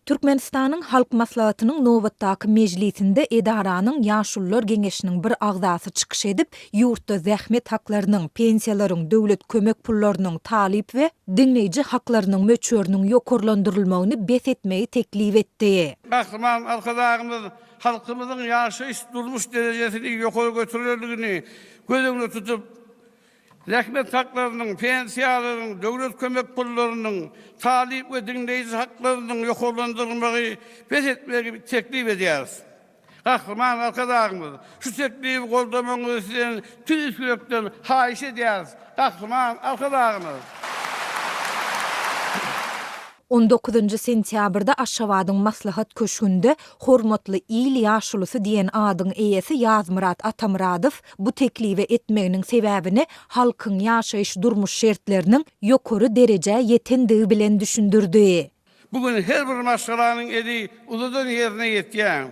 Türkmenistanyň Halk Maslahatynyň nobatdaky mejlisinde edaranyň Ýaşulular geňeşiniň bir agzasy çykyş edip, ýurtda zähmet haklarynyň, pensiýalaryň, döwlet kömek pullarynyň, talyp we diňleýji haklarynyň möçberiniň ýokarlandyrylmagyny bes etmegi teklip etdi. Gahryman Arkadagymyz halkymyzyň ýaşaýyş-durmuş derejesini ýokary götererligini göz öňünde tutup, Zähmet haklarynyň, pensiýalaryň, döwlet kömek pullarynyň, talyp we diňleýji haklarynyň ýokarlandyrylmagy bes etmegi teklip edýäris. Gahryman Arkadagymyz, şu teklibi goldamagyňyzy sizden tüýs ýürekden haýyş edýäris. Gahryman Arkadagymyz! On dokuzynjy sentýabrda Aşgabadyň Maslahat köşgünde Hormatly il ýaşulusy diýen adyň eýesi Ýazmyrat Atamyradow bu teklibi etmeginiň sebäbini halkyň ýaşaýyş-durmuş şertleriniň ýokary derejä ýetendigi bilen düşündirdi. Bu gün her bir maşgalanyň eli uzadan ýerine ýetýär.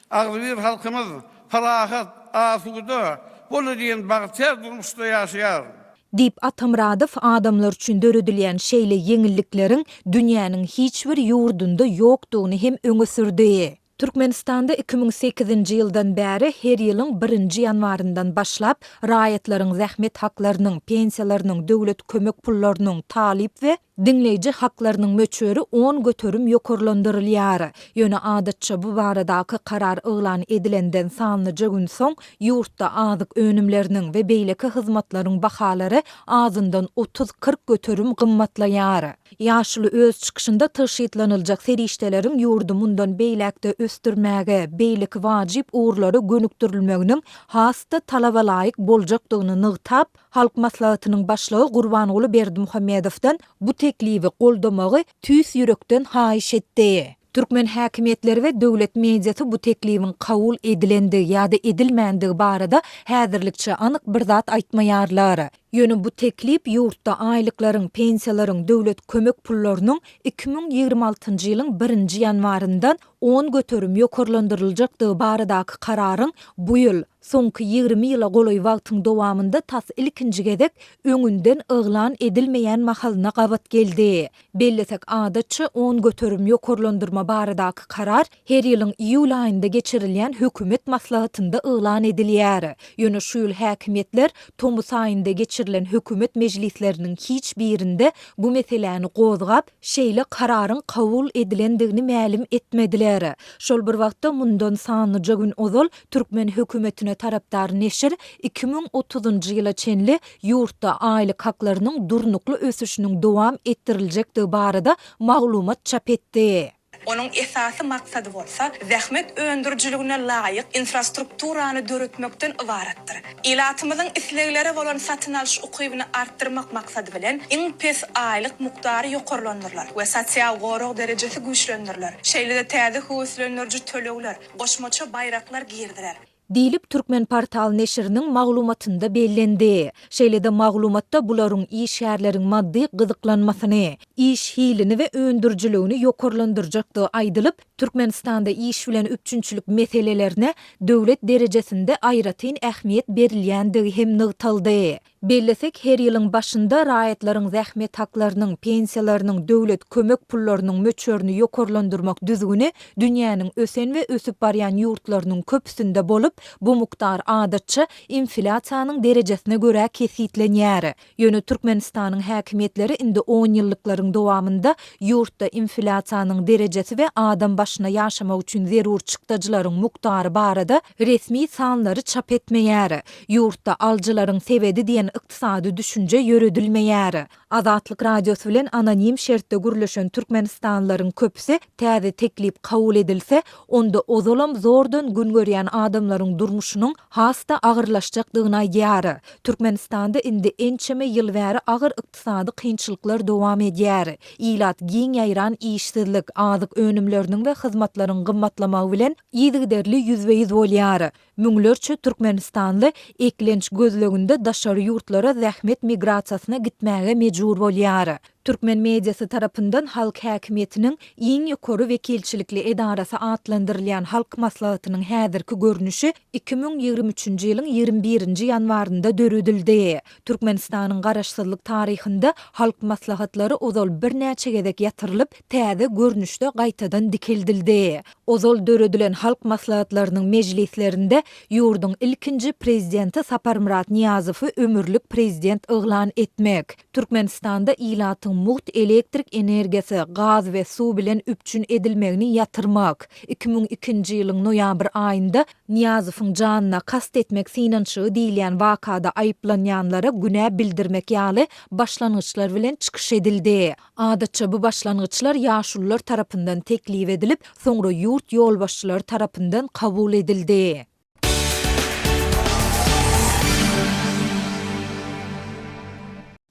Agzybir halkymyz parahat, asuda, bol diýen bagtyýar durmuşda ýaşaýar. Diýip, Atamyradow adamlar üçin döredilýän şeýle ýeňillikleriň dünýäniň hiç bir ýurdunda ýokdugyny hem öňe sürdi. Türkmenistanda 2008-nji ýyldan bäri her ýylyň birinji ýanwaryndan başlap raýatlaryň zähmet haklarynyň, pensiýalarynyň, döwlet kömek pullarynyň, talyp we Diňleýji haklarynyň möçberi 10% ýokarlandyrylýar. Ýöne adatça bu baradaky karar yglan edilenden sanlyja gün soň ýurtda azyk önümleriniň we beýleki hyzmatlaryň bahalary azyndan 30-40 göterim gymmatlaýar. Ýaşuly öz çykyşynda tygşytlanyljak serişdeleriň ýurdy mundan beýläk-de ösdürmäge, beýleki wajyp ugurlara gönükdirilmeginiň has-da talabalaýyk boljakdygyny nygtap, Halk Maslahatynyň Başlygy Gurbanguly Berdimuhamedowdan bu teklibi goldamagy tüýs ýürekden haýyş etdi. Türkmen häkimiýetleri we döwlet mediasy bu teklibiň kabul edilendigi ýa-da edilmändigi barada häzirlikçe anyk bir zat aýtmaýarlar. Ýöne bu teklip ýurtda aýlyklaryň, pensiýalaryň, döwlet kömek pullarynyň 2026-njy ýylyň birinji ýanwaryndan 10% ýokarlandyryljakdygy baradaky kararyň bu ýyl, Soňky 20 ýyla golaý wagtyň dowamynda tas ilkinji gezek öňünden yglan edilmeýän mahalyna gabat geldi. Bellesek, adatça 10% ýokarlandyrma baradaky karar her ýylyň iýul aýynda geçirilýän hökümet maslahatynda yglan edilýär. Ýöne şu ýyl häkimiýetler tomus aýynda geçirilen hökümet mejlisleriniň hiç birinde bu meseläni gozgap, şeýle kararyň kabul edilendigini mälim etmediler. Şol bir wagtda, mundan sanlyja gün ozal Türkmen hökümetine tarapdar neşir 2030-njy ýyla çenli ýurtda aýlyk haklarynyň durnukly ösüşiniň dowam etdiriljekdigi barada maglumat çap etdi. Onuň esasy maksady bolsa zähmet öndürijiligine laýyk infrastrukturany döretmekden ybaratdyr. Ilatymyzyň isleglere bolan satyn alyş ukybyny artdyrmak maksady bilen, iň pes aýlyk mukdary ýokarlandyrylar we sosial gorag derejesi güýçlendiriler. Şeýle-de täze höweslendiriji tölegler, goşmaça baýraklar giriziler. Diýlip, Turkmenportal neşiriniň maglumatynda bellendi. Şeýle-de maglumatda bularyň işgärleriň maddy gyzyklanmasyny, iş hilini we öndürijiligini ýokarlandyrjakdygy aýdylyp, Türkmenistanda iş bilen üpjünçilik meselelerine döwlet derejesinde aýratyn ähmiýet berilýändigi hem nygtaldy. Bellesek, her ýylyň başynda raýatlaryň zähmet haklarynyň, pensiýalarynyň, döwlet kömek pullarynyň möçberini ýokarlandyrmak düzgüni dünýäniň ösen we ösüp barýan ýurtlarynyň köpüsinde bolup, bu mukdar adatça inflýasiýanyň derejesine görä kesgitlenýär. Ýöne Türkmenistanyň häkimiýetleri indi onýyllyklaryň dowamynda ýurtda inflýasiýanyň derejesi we adam başyna ýaşamak üçin zerur çykdajylaryň mukdary barada resmi sanlary çap etmeýär. Ýurtda alyjylaryň sebedi diýen ykdysady düşünje ýöredilmeýär. Azatlyk Radiosy bilen anonim şertde gürleşen türkmenistanlylaryň köpüsi täze teklip kabul edilse, onda ozalam zordan gün görýän adamlaryň durmuşynyň has-da agyrlaşjakdygyny aýdýar. Türkmenistanda indi ençeme ýyl bäri agyr ykdysady kynçylyklar dowam edýär. Ilat giň ýaýran işsizlik, azyk önümleriniň we hyzmatlaryň gymmatlamagy bilen yzygiderli ýüzbe-ýüz bolýar. Müňlerçe türkmenistanly eklenç gözleginde daşary ýurtlara zähmet migrasiýasyna gitmäge mejbur bolýar. Türkmen mediasy tarapyndan halk häkimiýetiniň iň ýokary wekilçilikli edarasy atlandyrylýan Halk Maslahatynyň häzirki görnüşi 2023-nji ýylyň 21-nji ýanwarynda döredildi. Türkmenistanyň Garaşsyzlyk taryhynda Halk Maslahatlary ozal birnäçe gezek ýatyrylyp, täze görnüşde gaýtadan dikeldildi. Ozal döredilen Halk Maslahatlarynyň mejlislerinde ýurduň ilkinji Prezidenti Saparmyrat Nyýazowy ömürlik Prezident yglan etmek, Türkmenistanda ilatyň mugt elektrik energiýasy, gaz we suw bilen üpjün edilmegini ýatyrmak, 2002-nji ýylyň noýabr aýynda Nyýazowyň janyna kast etmek synanyşygy diýilýän wakada aýyplanýanlara günä bildirmek ýaly başlangyçlar bilen çykyş edildi. Adatça bu başlangyçlar ýaşulular tarapyndan teklip edilip, soňra ýurt ýolbaşçylary tarapyndan kabul edildi.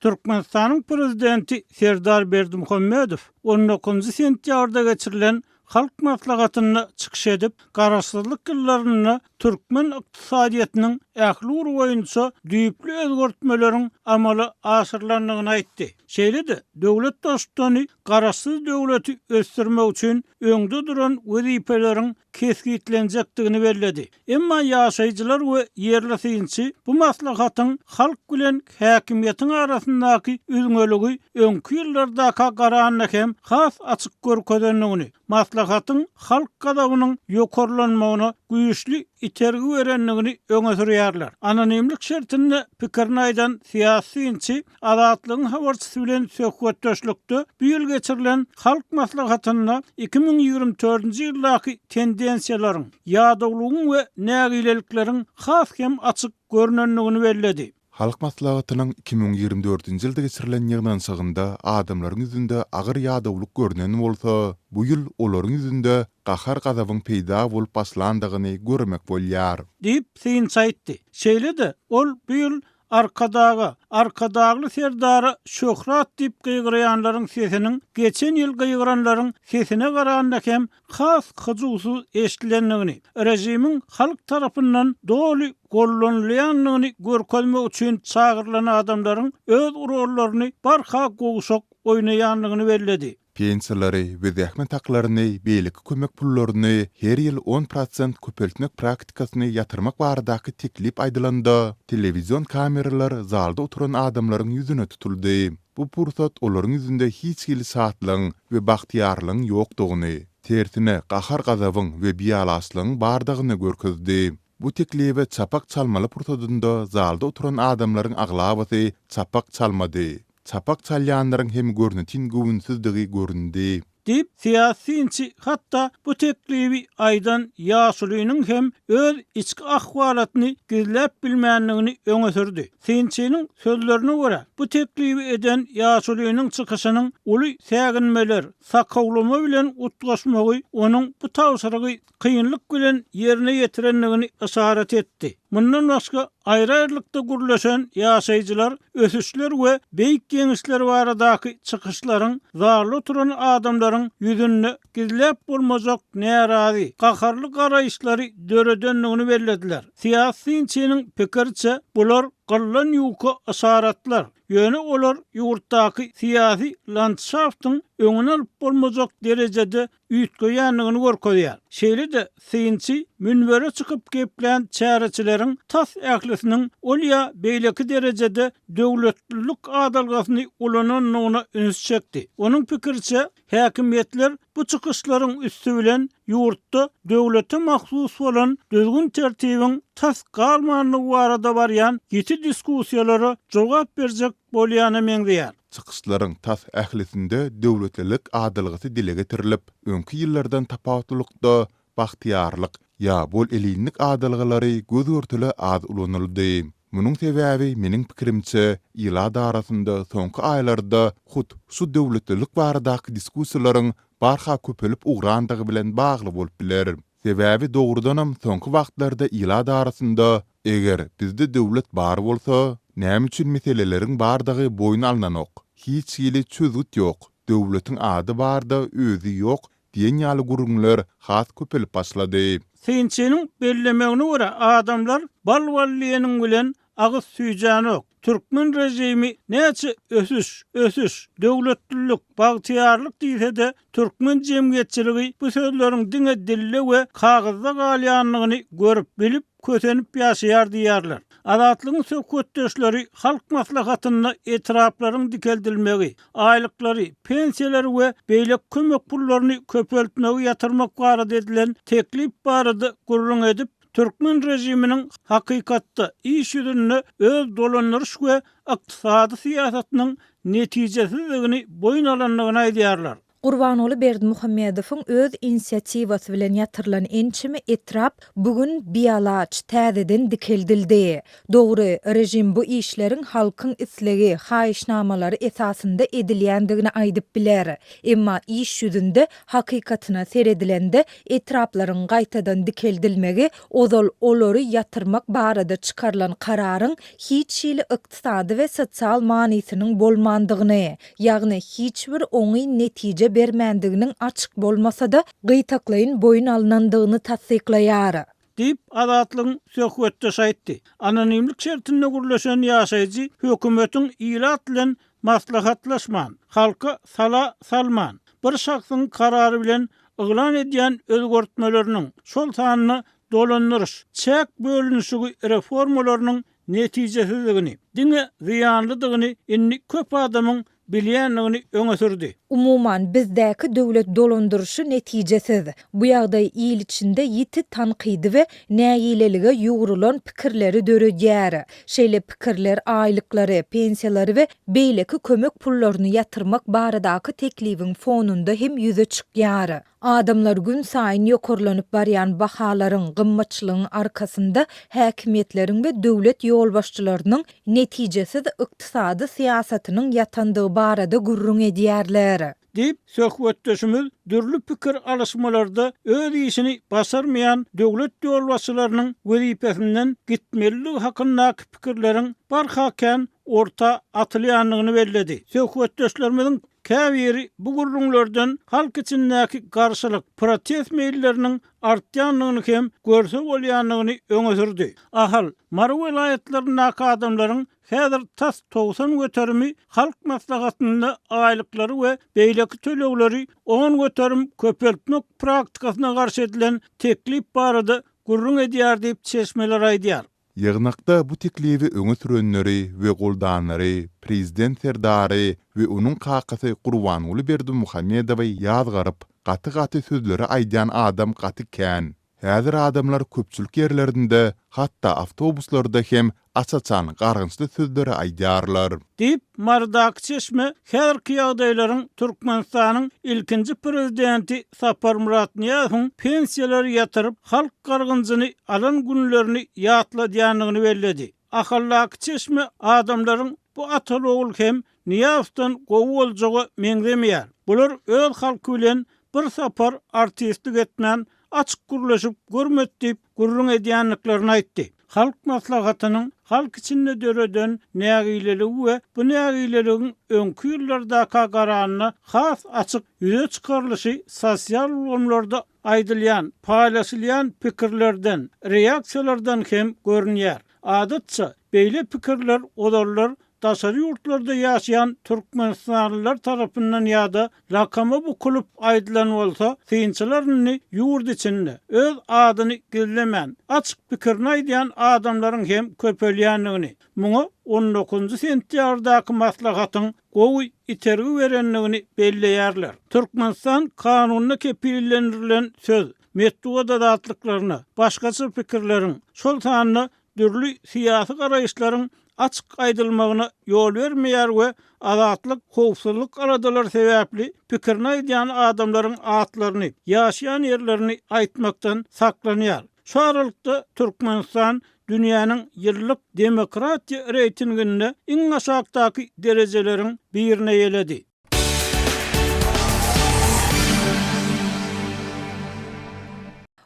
Türkmenistanyň Prezidenti Serdar Berdimuhamedow on dokuzynjy sentýabrda geçirilen Halk Maslahatynda çykyş edip, Garaşsyzlyk ýyllarynda türkmen ykdysadyýetiniň ähli ugry boýunça düýpli özgertmeleriň amala aşyrylandygyny aýtdy. Şeýle-de döwlet Baştutany Garaşsyz döwleti ösdürmek üçin öňde duran wezipeleriň kesgitlenjekdigini belledi. Emma ýaşaýjylar we ýerli synçy bu maslahatyň halk bilen häkimiýetiň arasyndaky üzňeligi öňki ýyllardaka garanda hem has açyk görkezendigini, maslahatyň halk gazabynyň ýokarlanmagyna güýçli itergi berendigini öňe sürýärler. Anonimlik şertinde pikirini aýdan syýasy synçy Azatlygyň habarçysy bilen söhbetdeşlikde bu ýyl geçirilen Halk Maslahatynda 2024-nji ýyldaky tendensiýalaryň, ýadawlygyň we nägilelikleriň has hem açyk görnendigini belledi. Halk Maslahatynyň 2024-nji ýylda geçirilen ýygnanyşygynda adamlaryň ýüzünde agyr ýadawlyk görnen bolsa, bu ýyl olaryň ýüzünde gahar-gazabyň peýda bolup başlandygyny görmek bolýar. Diýip, synçy aýtdy. Şeýle-de, ol bu ýyl Arkadaga, Arkadagly Serdara şöhrat diýip gygyrýanlaryň sesiniň geçen ýyl gygyranlaryň sesine garanda hem has hyjuwsyz eşidilendigini, režimiň halk tarapyndan doly gollanylýandygyny görkezmek üçin çagyrylan adamlaryň öz rollaryny barha gowşak oýnaýandygyny belledi. Pensiýalary we zähmet haklaryny, beýleki kömek pullaryny her ýyl on prosent köpeltmek praktikasyny ýatyrmak baradaky teklip aýdylanda, telewizion kameralar zalda oturan adamlaryň ýüzüne tutuldy. Bu pursat olaryň ýüzünde hiç hili şatlygyň we bagtyýarlygyň ýokdugyny, tersine, gahar-gazabyň we bialaçlygyň bardygyny görkezdi. Bu teklibe çapak çalmaly pursadynda zalda oturan adamlaryň aglabasy çapak çalmady. Çapak çalýanlaryň hem görnetin göwünsizdigi göründi. Diýip, syýasy synçy hatda bu teklibi aýdan ýaşulynyň hem öz içki ahwalatyny gizläp bilmändigini öňe sürdi. Synçynyň sözlerine görä, bu teklibi eden ýaşulynyň çykyşynyň uly säginmeler, sakawlama bilen utgaşmagy onuň bu tabşyrygy kynlyk bilen ýerine ýetirendigini yşarat etdi. Mundan başga, aýry-aýrylykda gürleşen ýaşaýjylar ösüşler we beýik ýeňişler baradaky çykyşlaryň zalda oturan adamlaryň ýüzünde gizläp bolmajak närazy, gaharly garaýyşlary döredendigini bellediler. Syýasy synçynyň pikiriçe, bular gyldan ýuka yşaratlar, ýöne olar ýurtdaky syýasy landşaftyň öňüni alyp bolmajak derejede üýtgeýändigini görkezýär. Şeýle-de, synçy münbere çykyp geplän çäreçileriň tas ählisiniň ol ýa beýleki derejede döwletlilik adalgasyny ulanandygyna üns çekdi. Onuň pikiriçe, häkimiýetler bu çykyşlaryň üsti bilen ýurtda döwlete mahsus bolan düzgün-tertibiň tas galmandygy barada barýan ýiti diskussiýalara jogap berjek bolýana meňzeýär. Çykyşlaryň tas ählisinde döwletlilik adalgasy dile getirilip, öňki ýyllardan tapawutlylykda bagtyýarlyk ýa bol-elinlik adalgalary göz-görtele az ulanyldy. Munuň sebäbi, meniň pikirimçe, ilat arasynda soňky aýlarda hut şu döwletlilik baradaky diskussiýalaryň barha köpelip ugrandygy bilen bagly bolup biler. Sebäbi dogrudanam soňky wagtlarda ilat arasynda Eger bizde döwlet bar bolsa, näme üçin meseleleriň bardygy boýun alnanok, hiç hili çözgüt ýok, döwletiň ady bar-da özi ýok diýen ýaly gürrüňler has köpelip başlady. Synçynyň bellemegine görä, adamlar bal-bal diýeniň bilen. agyz süýjänok. Türkmen režimi näçe ösüş, ösüş, döwletlilik, bagtyýarlyk diýse-de, türkmen jemgyýetçiligi bu sözleriň diňe dilde we kagyzda galýandygyny görüp, bilip, kösenip ýaşaýar diýýärler. Azatlygyň söhbetdeşleri Halk Maslahatynda etraplaryň dikeldilmegi, aýlyklary, pensiýalary we beýleki kömek pullaryny köpeltmegi ýatyrmak barada edilen teklip barada gürrüň edip, türkmen režiminiň hakykatda, iş ýüzünde öz dolandyryş we ykdysady syýasatynyň netijesizdigini boýun alandygyny aýdýarlar. Gurbanguly Berdimuhamedowyň öz inisiatiwasy bilen ýatyrylan ençeme etrap bu gün bialaç, täzeden dikeldildi. Dogry, režim bu işleriň halkyň islegi, haýyşnamalary esasynda edilýändigini aýdyp biler. Emma iş ýüzünde hakykatyna seredilende, etraplaryň gaýtadan dikeldilmegi ozal olary ýatyrmak barada çykarylan kararyň hiç hili ykdysady we sosial manysynyň bolmandygyny, ýagny hiç bir oňyn netije bermändiginiň açyk bolmasa-da, gytaklaýyn boýun alnandygyny tassyklaýar. Diýip, Azatlygyň söhbetdeşi aýtdy. Anonimlik şertinde gürleşen ýaşaýjy hökümetiň ilat bilen maslahatlaşman, halka sala salman, bir şahsyň karary bilen yglan edýän özgertmeleriniň, şol sanda dolandyryş, çäk bölünişigi reformalarynyň netijesizdigini, diňe zyýanlydygyny indi köp adamyň bilýändigini öňe sürdi. Umuman, bizdäki döwlet dolandyryşy netijesiz. Bu ýagdaý il içinde ýiti tankydy we nägilelige ýugrulan pikirleri döredýär. Şeýle pikirler aýlyklary, pensiýalary we beýleki kömek pullaryny ýatyrmak baradaky teklibiň fonunda hem ýüze çykýar. Adamlar günsaýyn ýokarlanyp barýan bahalaryň, gymmatçylygyň arkasynda häkimiýetleriň we döwlet ýolbaşçylarynyň netijesiz ykdysady syýasatynyň ýatandygy barada gürrüň edýärler. Diýip, söhbetdeşimiz dürli pikir alyşmalarda öz işini başarmaýan döwlet ýolbaşçylarynyň wezipesinden gitmelidigi hakyndaky pikirleriň barha kän orta atylýandygyny belledi. Söhbetdeşlerimiziň Käbiri bu gürrüňlerden halk içindäki garşylyk, protest meýilleriniň artýandygyny hem görse bolýandygyny öňe sürdi. Ahal, Mary welaýatlaryndaky adamlaryň häzir tas 90 göterimi Halk Maslahatynda aýlyklary we beýleki tölegleri 10% köpeltmek praktikasyna garşy edilen teklip barada gürrüň edýär diýip, çeşmeler aýdýar. Ýygnakda bu teklibi öňe sürenleri we goldanlary prezident Serdary we onuň kakasy Gurbanguly Berdimuhamedowy ýazgaryp, gaty-gaty sözleri aýdýan adam gaty kän. Häzir adamlar köpçülik ýerlerinde, hatda awtobuslarda hem aç-açan gargynçly sözleri aýdýarlar. Diýip, Marydaky çeşme häzirki ýagdaýlaryň Türkmenistanyň ilkinji prezidenti Saparmyrat Nyýazowyň pensiýalary ýatyryp, halk gargynjyny alan günlerini ýatladýandygyny belledi. Ahaldaky çeşme adamlaryň bu ataly-ogul hem Nyýazowdan gowy boljaga meňzemeýär. Bular öz halky bilen bir sapar artistlik etmän, açyk gürleşip görmedi diýip, gürrüň edýändiklerini aýtdy. Halk Maslahatynyň halk içinde döreden nägileligi we bu nägileligiň öňki ýyllardaka garanda has açyk ýüze çykarylyşy sosial ulgamlarda aýdylýan, paýlaşylýan pikirlerden, reaksiýalardan hem görünýär. Adatça, beýle pikirler ozallar daşary ýurtlarda ýaşaýan türkmenistanlylar tarapyndan ýa-da lakama bukulyp aýdylan bolsa, synçylar indi ýurt içinde öz adyny gizlemän, açyk pikirini aýdýan adamlaryň hem köpelýändigini, muňa on dokuzynjy sentýabrdaky maslahatyň gowy itergi berendigini belleýärler. Türkmenistan kanunda kepillendirilen söz, metbugat azatlyklaryna, başgaça pikirleriň, şol sanda dürli syýasy garaýyşlaryň açyk aýdylmagyna ýol bermeýär we Azatlyk howpsuzlyk aladalary sebäpli pikirini aýdýan adamlaryň atlaryny, ýaşaýan ýerlerini aýtmakdan saklanýar. Şu aralykda Türkmenistan dünýäniň ýyllyk demokratiýa reýtinginde iň aşakdaky derejeleriň birini eýeledi.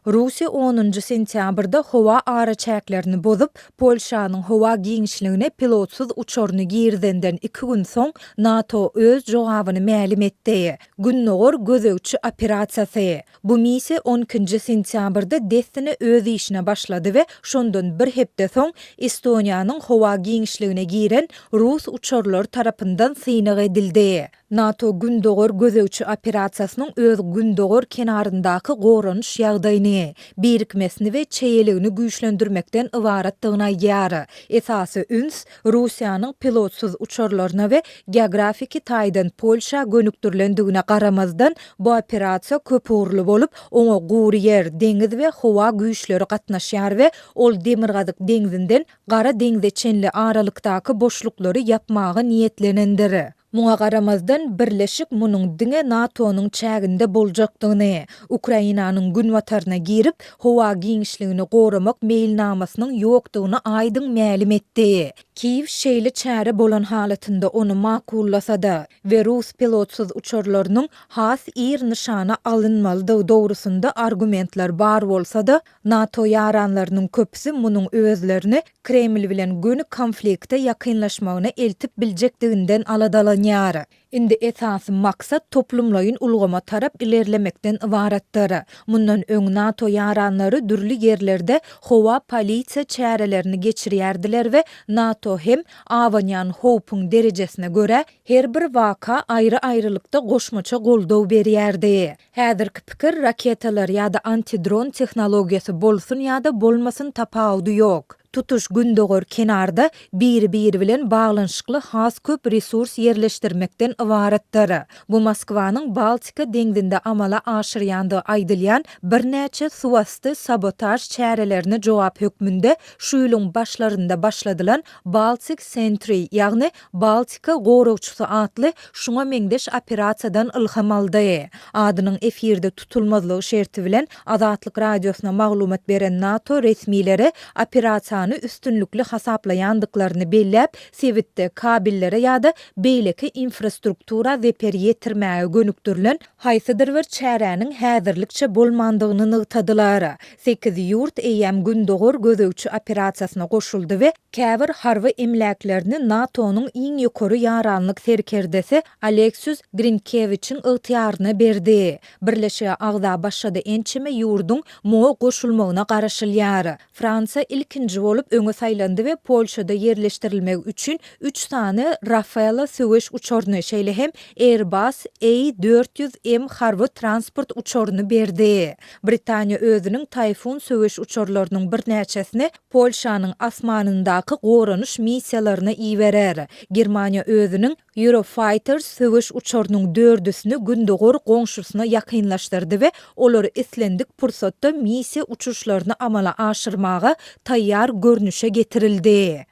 Russiýa onunjy sentýabrda howa araçäklerini bozup, Polşanyň howa giňişligine pilotsyz uçaryny girizenden iki gün soň, NATO öz jogabyny mälim etdi. Gündogar gözegçi operasiýasy. Bu missiýa on ikinji sentýabrda dessine öz işine başlady we şondan bir hepde soň Estoniýanyň howa giňişligine giren rus uçarlary tarapyndan synag edildi. NATO Gündogar gözegçi operasiýasynyň öz gündogar kenaryndaky goranyş ýagdaýyny, birikmesini we çeýeligini güýçlendirmekden ybaratdygyny aýdýar. Esasy üns Russiýanyň pilotsyz uçarlaryna we geografiki taýdan Polşa gönükdirilendigine garamazdan, bu operasiýa köpugurly bolup, oňa gury ýer, deňiz we howa güýçleri gatnaşýar we ol Demirgazyk deňzinden Gara deňze çenli aralykdaky boşluklary ýapmaga niýetlenendir. Muňa garamazdan, birleşik munuň diňe NATO-nyň çäginde boljakdygyny, Ukrainanyň günbataryna girip, howa giňişligini goramak meýilnamasynyň ýokdugyny aýdyň mälim etdi. Kiýew şeýle çäre bolan halatynda ony makullasa-da we rus pilotsyz uçarlarynyň has ir nyşana alynmalydygy dogrusynda argumentler bar bolsa-da, NATO ýaranlarynyň köpüsi munuň özlerini Kreml bilen göni konflikte ýakynlaşmagyna eltip biljekdiginden aladalanýar. Indi esasy maksat toplumlaýyn ulgama tarap ilerlemekden ybaratdyr. Mundan öň NATO ýaranlary dürli ýerlerde howa polisiýa çärelerini geçirýärdiler we NATO hem abanýan howpuň derejesine görä her bir waka aýry-aýrylykda goşmaça goldaw berýärdi. Häzirki pikir raketalar ýa-da antidron tehnologiýasy bolsun ýa-da bolmasyn tapawudy ýok. Tutuş gündogar kenarda biri-biri bilen baglanyşykly has köp resurs ýerleşdirmekden ybaratdyr. Bu Moskwanyň Baltika deňzinde amala aşyrýandygy aýdylýan birnäçe suwasty sabotaž çärelerine jogap hökmünde şu ýylyň başlarynda başladylan Baltic Sentry, ýagny Baltika goragçysy atly şuňa meňzeş operasiýadan ylham aldy. Adynyň efirde tutulmazlygy şerti bilen Azatlyk Radiosyna maglumat beren NATO resmileri operasiýany üstünlikli hasaplaýandyklaryny belläp, sebitde kabellere ýa-da beýleki infrastruktura zeper ýetirmäge gönükdirilen haýsydyr bir çäräniň häzirlikçe bolmandygyny nygtadylar. Sekiz ýurt eýýäm Gündogar gözegçi operasiýasyna goşuldy we käbir harby emläklerini NATO-nyň iň ýokary ýaranlyk serkerdesi Aleksius Grinkewiçiň ygtyýaryna berdi. Birleşige agza başga-da ençeme ýurduň muňa goşulmagyna garaşylýar. Fransiýa ilkinji bolup öňe saýlandy we Polşada ýerleşdirilmegi üçin üç sany Rafale söweş uçaryny, şeýle hem Airbus A 400 M harby transport uçaryny berdi. Britaniýa özüniň Typhoon söweş uçarlarynyň birnäçesini Polşanyň asmanyndaky goranyş missiýalaryna iberer. Germaniýa özüniň Eurofighter söweş uçarynyň dördüsini gündogar goňşusyna ýakynlaşdyrdy we olary islendik pursatda missiýa uçuşlaryny amala aşyrmaga taýýar görnüşe getirildi.